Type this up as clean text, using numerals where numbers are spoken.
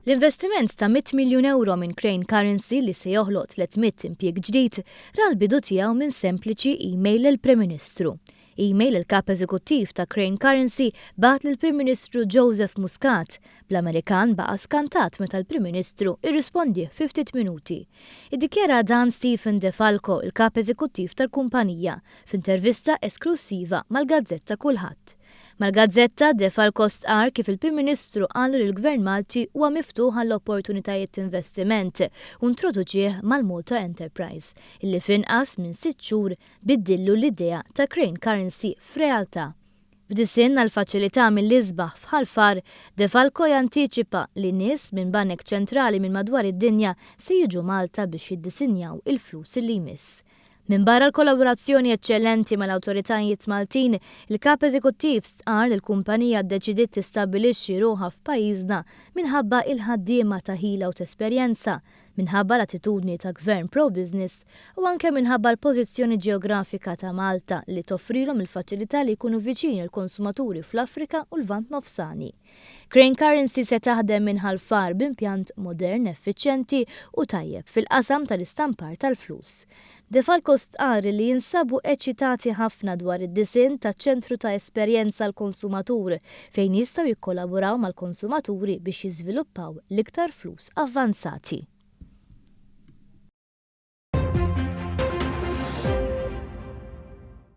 L-investiment ta' 100 miljun ewro minn Crane Currency li se joħloq 300 impjieg ġdid ra l-bidu tiegħu minn sempliċi email lill-Prim Ministru. Email il-Kap Eżekuttiv ta' Crane Currency bagħat lill-Prim Ministru Joseph Muscat, bl-Amerikan baqa' skantat meta l-Prim Ministru irrispondih fi ftit minuti. Iddikjara dan Stephen DeFalco, il-Kap Eżekuttiv tal-kumpanija, f'intervista esklussiva mal-gazzetta Kullħadd. Mal-gazzetta, Defalco stqarr kif il-Prim Ministru qal li l-Gvern Malti huwa miftuħ għall-opportunitajiet t'investiment u introduċih mal-Malta Enterprise, illi f'inqas minn sitt xhur biddillu l-idea ta' Crane Currency f'realtà. B'disinn għal faċilità mill-isbaħ f'Ħal Far, Defalco jantiċipa li nies minn banek ċentrali minn madwar id-dinja se jiġu Malta biex jiddisinjaw il-flus li jmiss. Minbarra l-kollaborazzjoni eċċellenti mal-awtoritajiet Maltin, il-Kap Eżekuttiv stqarr li l-kumpanija ddeċidiet tistabbilixxi ruħha f'pajjiżna minħabba il-ħaddiema ta' ħila u t'esperjenza, minħabba l-attitudni ta' gvern pro-business u anke minħabba l-pożizzjoni ġeografika ta' Malta li toffrilhom il-faċilità li jkunu viċin il-konsumaturi fl-Afrika u l-Lvant Nofsani. Crane Currency se taħdem minn Ħal Far b'impjant modern, effiċjenti u tajjeb fil-qasam tal-istampar tal-flus. Defalco stqarr li jinsabu eċitati ħafna dwar id-disinn ta' ċentru ta' esperjenza għall-konsumatur fejn jistgħu jikkollaboraw mal-konsumaturi biex jiżviluppaw l-iktar flus avvanzati.